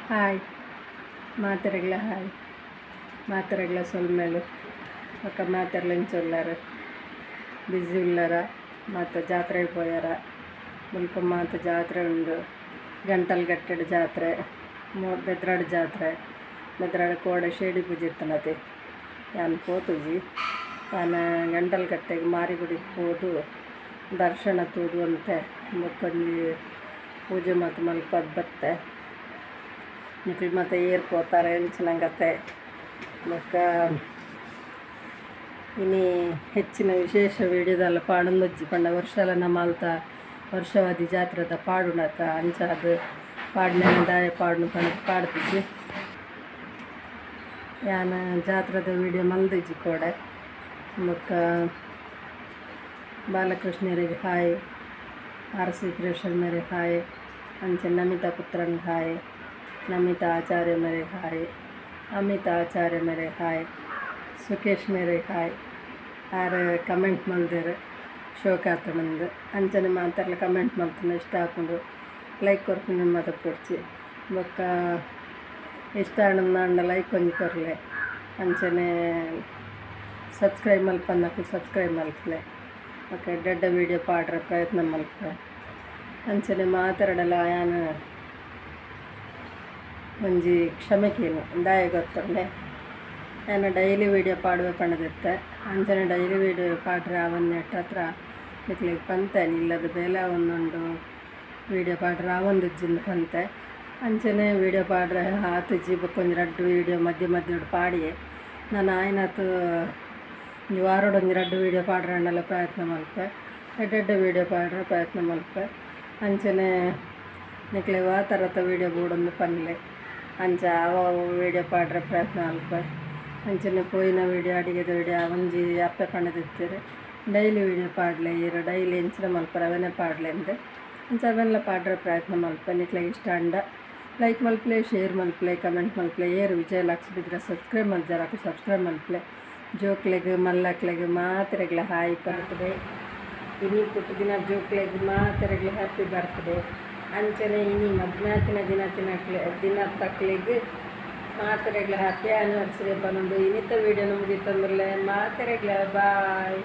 Hi ಮಾತೆರೆಗ್ಲ hi ಮಾತೆರೆಗ್ಲ ಸೊಲ್ಮೆಲು ಬೊಕ್ಕ ಮಾತೆರ್ಲ ಇಂಚ ಉಲ್ಲರ್ ಬಿಜಿ ಉಲ್ಲರ ಮಾತ ಜಾತ್ರೆಗ್ ಪೋಯೆರ ಮುಲ್ಪ ಮಾತ ಜಾತ್ರೆ ಉಂಡು ಗಂಟಲ್ಗಟ್ಟೆಡ್ ಜಾತ್ರೆ ಬೆದ್ರಡ್ ಜಾತ್ರೆ ಬೆದ್ರಡ್ ಕೋಡೆ ಶೇಡಿ ಪೂಜೆ ಇತ್ತುಂಡತೆ ಯಾನ್ ಪೋತುಜಿ ಯಾನ್ ಗಂಟಲ್ಕಟ್ಟೆಗ್ ಮಾರಿಗುಡಿಗ್ ಪೋದು ದರ್ಶನ ತೂದು ಒಂತೆ ಬೊಕ್ಕೊಂಜಿ ಪೂಜೆ ಮಾತ ಮಲ್ಪಾದ್ ಬತ್ತೆ. ನಿಕುಲು ಮಾತ ಏರ್ ಪೋತಾರೆ ಎಂಚಿನ ಕತೆ ಬೊಕ್ಕ ಇನಿ ಹೆಚ್ಚಿನ ವಿಶೇಷ ವೀಡಿಯೋದಲ್ಲ ಪಾಡೊಂದುಜ್ಜಿ ಪಂಡ ವರ್ಷಲ ನಮಾಲ್ತ ವರ್ಷಾವಧಿ ಜಾತ್ರೆದ ಪಾಡುನತ ಅಂಚಾದ್ ಪಾಡ್ನೆ ದಾಯೆ ಪಾಡುನು ಪಂದ್ ಪಾಡ್ದಿಜಿ. ಯಾನ್ ಜಾತ್ರೆದ ವೀಡಿಯೋ ಮಲ್ದಿಜಿ ಕೋಡೆ. ಬೊಕ್ಕ ಬಾಲಕೃಷ್ಣರಿಗೆ ಹಾಯ್, ಆರ್ ಸಿ ಕ್ರಿಯೇಷನ್ ಮೇರೆ ಹಾಯ್, ಅಂಚೆ ನಮಿತಾ ಪುತ್ರನ್ ಹಾಯ್, ನಮಿತಾ ಆಚಾರ್ಯ ಮೇರೆ ಹಾಯ್, ಅಮಿತಾ ಆಚಾರ್ಯ ಮೇರೆ ಹಾಯ್, ಸುಕೇಶ್ ಮೇರೆ ಹಾಯ್. ಆರ್ ಕಮೆಂಟ್ ಮಲ್ದೆರ್ ಶೋಕಾತುಂಡು ಅಂಚನೆ ಮಾತೆರ್ಲ ಕಮೆಂಟ್ ಮಲ್ತುಂಡ ಇಷ್ಟ ಆಪುಂಡು ಲೈಕ್ ಕೊರ್ಪಿನ ಮಾತ ಪೊಡ್ಚಿ ಬೊಕ್ಕ ಇಷ್ಟ ಆಂಡ ಲೈಕ್ ಒಂಜಿ ಕೊರ್ಲೆ ಅಂಚನೆ ಸಬ್ಸ್ಕ್ರೈಬ್ ಮಲ್ಪಂದಕುಲು ಸಬ್ಸ್ಕ್ರೈಬ್ ಮಲ್ಪಲೆ ಬೊಕ್ಕ ಎಡ್ಡೆ ವೀಡಿಯೋ ಪಾಡ್ರೆ ಪ್ರಯತ್ನ ಮಲ್ಪೆ ಅಂಚನೆ ಮಾತೆರಡಲ ಯಾನ್ ಒಂಜಿ ಕ್ಷಮೆ ಕೇನು ದಾಯೆ ಗೊತ್ತುಂಡೆ ಯಾನ್ ಡೈಲಿ ವೀಡಿಯೋ ಪಾಡುವೆ ಪಂಡದಿತ್ತೆ ಅಂಚನೆ ಡೈಲಿ ವೀಡಿಯೋ ಪಾಡ್ರೆ ಅವನ್ನೆಟ್ ಹತ್ರ ನಿಕ್ಲೆಗ್ ಪಂತೆ ಇಲ್ಲದ ಬೇಲೆ ಆವೊಂದುಂಡು ವೀಡಿಯೋ ಪಾಡ್ರೆ ಆವೊಂದಿಜ್ಜಿಂದ್ ಪಂತೆ ಅಂಚನೆ ವೀಡಿಯೋ ಪಾಡ್ರೆ ಆತಿಜ್ಜಿ ಬೊಕ್ಕ ಒಂಜಿ ರಡ್ಡ್ ವೀಡಿಯೋ ಮಧ್ಯ ಮಧ್ಯಡ್ ಪಾಡಿಯೆ ನನ ಆಯ್ನಾತ್ ಒಂಜಿ ವಾರೊಡು ಒಂಜಿ ರಡ್ಡ್ ವೀಡಿಯೋ ಪಾಡ್ರೆ ಪ್ರಯತ್ನ ಮಲ್ಪೆ ಎಡ್ಡೆ ಎಡ್ಡೆ ವೀಡಿಯೋ ಪಾಡ್ರೆ ಪ್ರಯತ್ನ ಮಲ್ಪೆ ಅಂಚನೆ ನಿಕ್ಲೆಗ್ ವಾ ಥರತ ವೀಡಿಯೋ ಬೋಡೊಂದು ಪನ್ಲೆ ಅಂಚ ಅವ ವೀಡಿಯೋ ಪಾಡ್ರೆ ಪ್ರಯತ್ನ ಮಲ್ಪೆ ಅಂಚನೆ ಪೋಯಿನ ವೀಡಿಯೋ ಅಡಿಗೆದ ವೀಡಿಯೋ ಒಂಜಿ ಅಪ್ಪೆ ಪಂಡದಿತ್ತೆರ್ ಡೈಲಿ ವೀಡಿಯೋ ಪಾಡ್ಲೆ ಈರ್ ಡೈಲಿ ಎಂಚಿನ ಮಲ್ಪರೆ ಅವನೇ ಪಾಡ್ಲೆ ಅಂದ್ ಅಂಚ ಅವೆನ್ಲ ಪಾಡ್ರೆ ಪ್ರಯತ್ನ ಮಲ್ಪೆ ನಿಕ್ಲೆಗ್ ಇಷ್ಟ ಆಂಡ ಲೈಕ್ ಮಲ್ಪಲೆ ಶೇರ್ ಮಲ್ಪಲೆ ಕಮೆಂಟ್ ಮಲ್ಪಲೆ ಏರ್ ವಿಜಯ್ ಲಾಕ್ಸ್ ಬಿದ್ರ ಸಬ್ಸ್ಕ್ರೈಬ್ ಮಲ್ಜಾರಕು ಸಬ್ಸ್ಕ್ರೈಬ್ ಮಲ್ಪಲೆ ಜೋಕ್ಲೆಗ್ ಮಲ್ಲಕ್ಲೆಗ್ ಮಾತೆರೆಗ್ಲ ಹಾಯ್ ಬರ್ತ್ಡೇ ಇನಿ ಪುಟ್ಟುದಿನ ಜೋಕ್ಲೆಗ್ ಮಾತೆರೆಗ್ಲ ಹ್ಯಾಪಿ ಬರ್ತ್ಡೇ ಅಂಚನೆ ಇನಿ ಮದ್ಮಾತಿನ ದಿನ ತಿನಕ್ಲೆ ದಿನ ತಕ್ಲೆಗ್ ಮಾತೆರೆಗ್ಲ ಹ್ಯಾಪಿ ಆನಿವರ್ಸರಿ ಪನೊಂದು ಇನಿತ ವೀಡಿಯೋನ ಮುಗಿತೊಂದುಲ್ಲೆ ಮಾತೆರೆಗ್ಲ ಬಾಯ್.